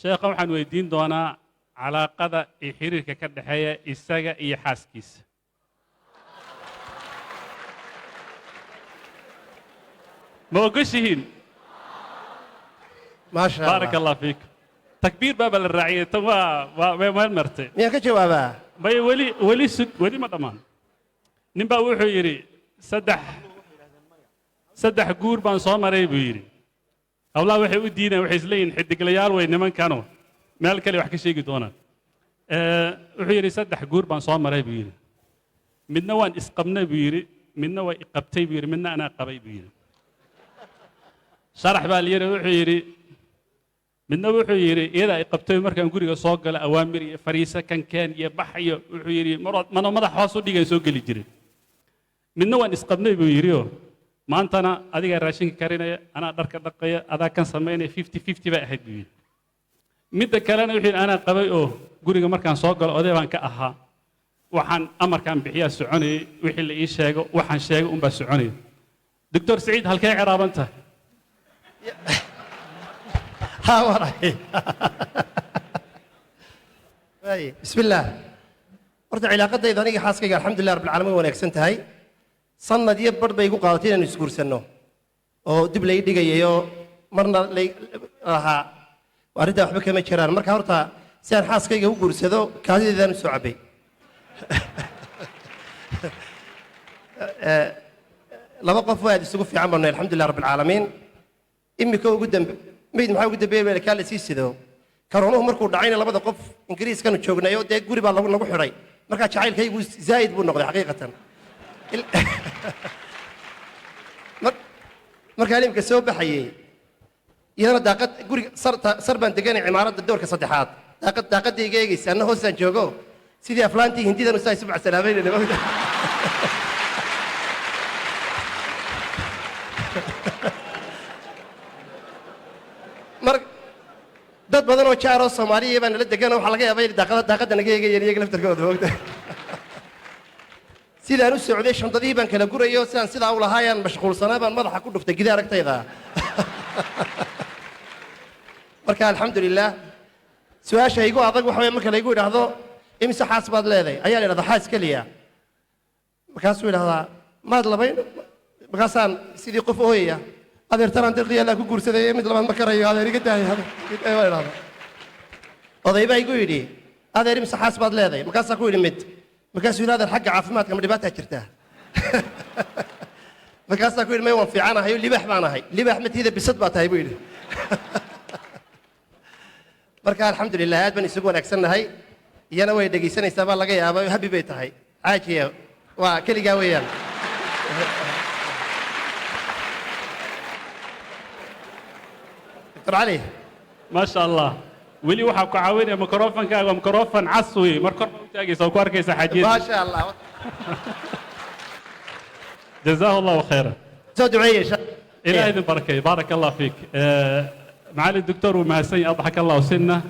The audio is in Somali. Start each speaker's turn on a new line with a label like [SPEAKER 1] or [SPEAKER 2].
[SPEAKER 1] Sheekha waxaan weydiin doonaa calaaqada iyo xiriirka ka dhexeeya isaga iyo xaaskiisa. Ma ogoshihiin?
[SPEAKER 2] Maasha
[SPEAKER 1] Baaraka
[SPEAKER 2] Allah.
[SPEAKER 1] Allah fiik. Takbiir baaba la raaciyey. Tan waa way meel martay.
[SPEAKER 2] Miyaan ka jawaabaa?
[SPEAKER 1] May, weli weli sug, weli ma dhammaan. Nin baa wuxuu yidhi, saddex guur baan soo maray," buu yidhi. Hawlaha waxay u diideen, waxay isleeyihin xidiglayaal wey nimankano, meel kale wax ka sheegi doonaan. Wuxuu yidhi, "Saddex guur baan soo maray," buu yidhi. "Midna waan isqabnay," buu yidhi, "midna waa iqabtay," buu yidhi, "midna anaa qabay," buu yidhi. Sharax baa la yidhi. Wuxuu yidhi, midna wuxuu yidhi iyadaa i qabtay. Markaan guriga soo galo, awaamir iyo fariise kankeen iyo bax iyo wuxuu yidhi mano madax hoos u dhigaan soo geli jirin. Midna waan isqabnay, buu yidhi, oo maantana adigaa raashinka karinaya, anaa dharka dhaqaya, adaa kan samaynaya, 50-50 bay ahayd, buu yidhi. Midda kalena wuxuu yidhi anaa qabay, oo guriga markaan soo galo oday baan ka ahaa, waxaan amarkaan bixiyaa soconayay, wixii la ii sheego, waxaan sheego unbaa soconaya. Doctor Saciid, halkee ciraaban tahay?
[SPEAKER 2] Ha waray. Waaye, bismillaah. Horta cilaaqadayda aniga xaaskayga, alxamdulilah rabbil caalamiin, wanaagsan tahay. Sanad iyo badh bay igu qaadatay inaanu isguursanno, oo dib lay dhigayayo, marna lay lahaa arrintaa waxba kama jiraan. Marka horta si aan xaaskayga u guursado, kaadideedaan u soo cabbay. Laba qof oo aad isugu fiican baanu, alxamdulilah rabbil caalamiin. Imika ugu dambe meyd maxaa ugu dambeeyey baa kaa la sii sido. Karoonuhu markuu dhacayna, labada qof Ingiriiskanu joognay oo dee guri baa lagu xidhay. Markaa jacaylkaygu zaa'id buu noqday xaqiiqatan. Markaan imika soo baxayey, iyadana daaqad guriga sar baan deganay, cimaaradda doorka saddexaad, daaqadda iga eegaysa, anna hoosaan joogo, sidii aflaantii hindidanu saa isu bacsalaamaynayna. Mar dad badan oo jaar oo Soomaaliya baa nala degan, waxaa laga yaabaa inay daaqadda naga eegayeen iyaga laftarkooda, moogta. Sidaan u socday, shandadihii baan kala gurayo, sidaan sidaa u lahaayaan mashquulsanaa, baan madaxa ku dhuftay gidaar agtayda. Marka alxamdulilah. Su-aasha igu adag waxa weeye marka laygu idhaahdo, "Imise xaas baad leedahay?" Ayaa la idhahdaa, "Xaas keliya." Markaasuu idhahdaa, "Maad labayn?" Markaasaan sidii qof ooyaya, "Adeertanaan dirqiya ku guursaday, mid labaad ma karayo, adeer iga daaya," baa idhahdaa. Oday baa igu yidhi, "Adeer, imise xaas baad leedahay?" Markaasaa ku yidhi, "Mid." Markaasuu yidhi, "Adeer, xagga caafimaadka ma dhibaataa jirtaa?" Markaasaa ku yidhi, "May, waan fiicanahay oo libaax baan ahay." "Libaax matiida, bisad baa tahay," buu yidhi. Marka alxamdulilah, aad baan isugu wanaagsannahay. Iyana way dhegaysanaysaa baa laga yaabaa, happy bay tahay. Caajiya waa keligaa weeyaan. Doctor Cali.
[SPEAKER 1] Maasha Allah. Weli waxaa ku caawinaya mikrofonkaaga, waa mikrofon cas wey. Mar kor baa u taagaysa oo ku arkaysa xaajiyada.
[SPEAKER 2] Maasha Allah.
[SPEAKER 1] جزاه الله خيرا.
[SPEAKER 2] Soo duceeye insha.
[SPEAKER 1] Ilaah idin barakeeyo. بارك الله فيك. معالي الدكتور, wuu mahadsan yahay. أضحك الله سنه.